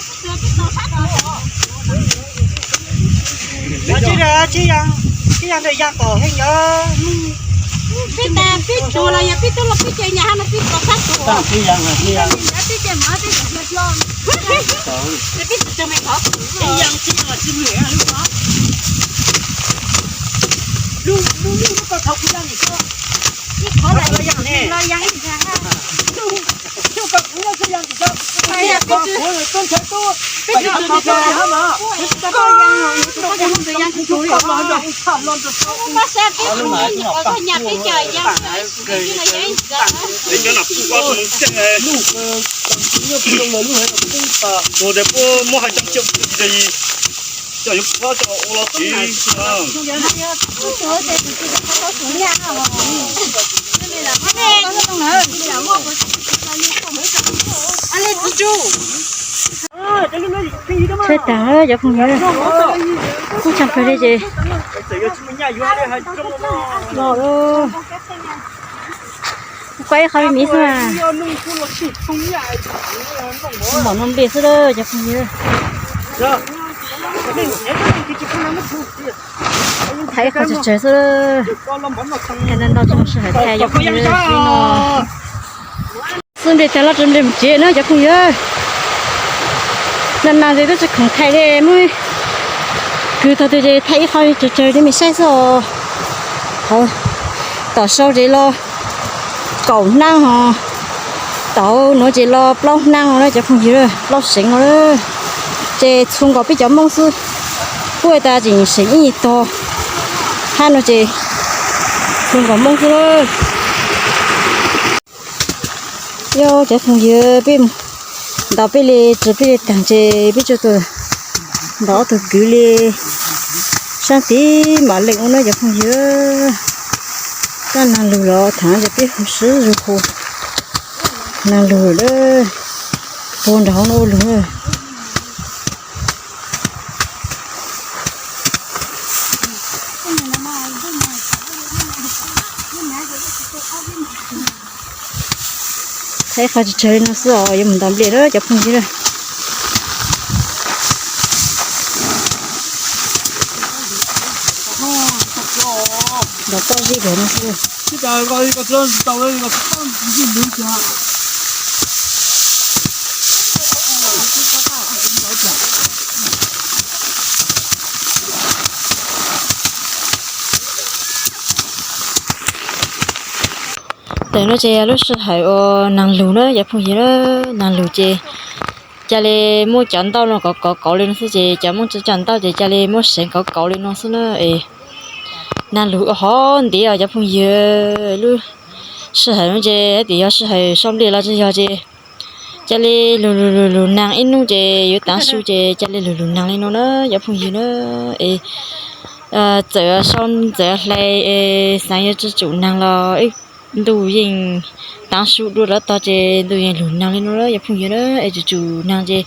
Tsis yog, tsis yog ntawm yas kom heev yog. Peb tas peb tsuag los yog peb tuaj los peb ces nyas ha no peb tsuag sab tsuag. Peb ces mov peb tsuag hlo hlo. Peb tsuag me qhov. Peb yeej tsis los tsis mlom lub qhov. Tsawg tag cov phooj ywg, kub tshaj plaws li ces kuv kuaj ib qho li miv xwb. Mom no npej xwb lawm cov phooj ywg. Thaij ib qho tsawg tsawg xwb. Thaij ntau ntau tsis muaj sij hawm thaij cov phooj ywg li no. Xub npleg tag los rau npleg mus tsev na cov phooj ywg. Nas nas ces twb tsis khoom thaij li, muab kwv tau tias ces thaij ib qho tsawg tsawg rau nej saib xwb os. Hauv tom sau ces los kaum hnab os, tom nuav ces los plaub hnab os na cov phooj ywg, plaub seev os. Ces txhua nkaus peb cov Hmoob xwb, kuaj tas tseem seem ib nyuag tog, hab no ces txhua nkaus Hmoob xwb. Yog cov phooj ywg, peb ntaus peb li, tsaws peb li taag ces peb tsuas tau ntaus ob tug kwv li. Saab tid mam leej ua na cov phooj ywg. Kab naag lug los thaam ces peb hu sib zug hu naag lug lawm, puag nraag hauv no ua lug. Thaij qhov tsawg tsawg li no xwb os, yuav mus ntaus nplej lawm cov phooj ywg. Ntaus pob zeb lawm no xwb. Thaum no ces lub sij hawm uas naag lug na cov phooj ywg na, naag lug ces ca le muab cov ntaub no kov kov kauv li no xwb ces cov Hmoob tsi coj ntaub ces ca le muab seev kauv kauv li no xwb na es. Naag lug ua hov ntiav os cov phooj ywg, lub sij hawm no ces hais tias yog sij hawm sau nplej los tsi yog ces ca le lug lug lug lug naag ib nub ces yuav taav su ces ca le lug lug naag li no na cov phooj ywg na es. Txawm sau txawm hlais es xaav yuav tsi tsum naag los ib ntus yeej taav su dua lawm tog ces ntus yeej lug naag li no na cov phooj ywg na es tsum tsum naag ces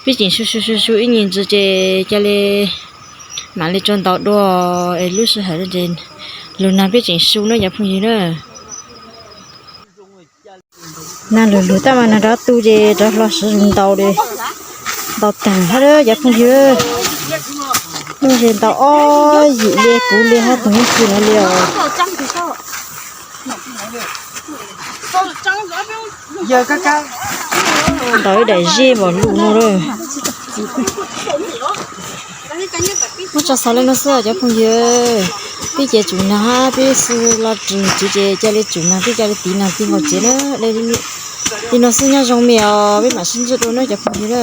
peb tseem su su su su ib nyuag ntsis ces ca le mam li tso ntaus dua es lub sij hawm no ces lug naag peb tseem su na cov phooj ywg na. Naag lug lug tab mas naag rov tu ces rov hlo siv zug ntaus li, ntaus taag hab cov phooj ywg. Nuj ces ntaus ob yim li kuv li hab tug ib tug no li os. Ntaus ib daim zeb npaum lug no lawm. Muab tso xaus li no xwb cov phooj ywg. Peb ces tsum naag hab peb xwb los rwg tsev ces ca le tsum naag peb ca le tiv naag tiv nkaus tsev na. Li no xwb nyob zoo me os, peb mam sib ntsib dua na cov phooj ywg na.